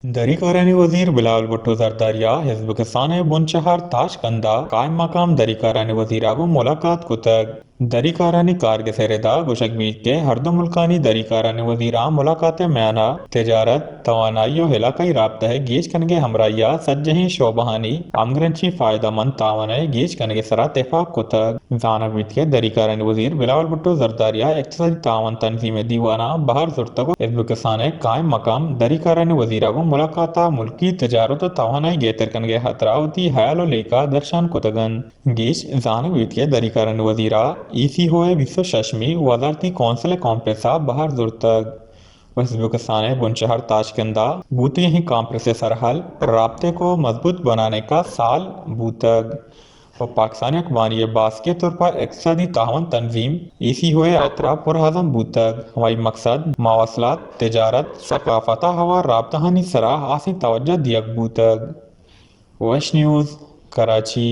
دری کارانی وزیر بلاول بھٹو زرداری ءَ ازبکستان ءِ بنچہر تاشکند ءَ قائم مقام دری کارانی وزیر ءَ گوں ملاقات کتگ۔ دری کارانی کارگس ءِ رد ءَ گوشگ بیت کہ ہردو ملکانی دری کارانی وزیراں ملاقات ءِ میان ءَ تجارت، توانائی ءُ علاقائی رابطہ ءِ گیش کنگ ءِ ہمراہی ءَ سجہیں شعبہانی ہمگرنچیں فائدہ مند تعاون ءِ گیش کنگ ءِ سرا تفاق کتگ۔ زانگ بیت کہ دری کارانی وزیر بلاول بھٹو زرداری ءَ اقتصادی تعاون تنظیم ءِ دیوان ءَ بہر زرتگ ءُ ازبکستان ءِ قائم مقام دری کارانی وزیر ءَ گوں ملاقات ءَ ملکی تجارت ءُ توانائی گہتر کنگ ءِ ہاترا وتی ہیال ءُ لیکہ درشان کتگ انت۔ گیش زانگ بیت کہ دری کارانی وزیر ءَ ای سی او ءِ بیست ءُ ششمی وزارتی کونسل ءِ کانفرنس ءَ بہر زرتگ ءُ ازبکستان ءِ بنچہر تاشکند ءَ بوتگیں کانفرنس ءِ سرحال رابطے کو مضبوط بنانے کا سال بوتگ ءُ پاکستان یک بانی باسک ءِ طور پر اقتصادی تعاون تنظیم ای سی او ءِ ہاترا پرعزم بوتگ۔ ہمائی مقصد مواصلات، تجارت، ثقافت ءَ ہوار رابطہانی سرا ہاسیں توجہ دیگ بوتگ۔ Waste news, Karachi.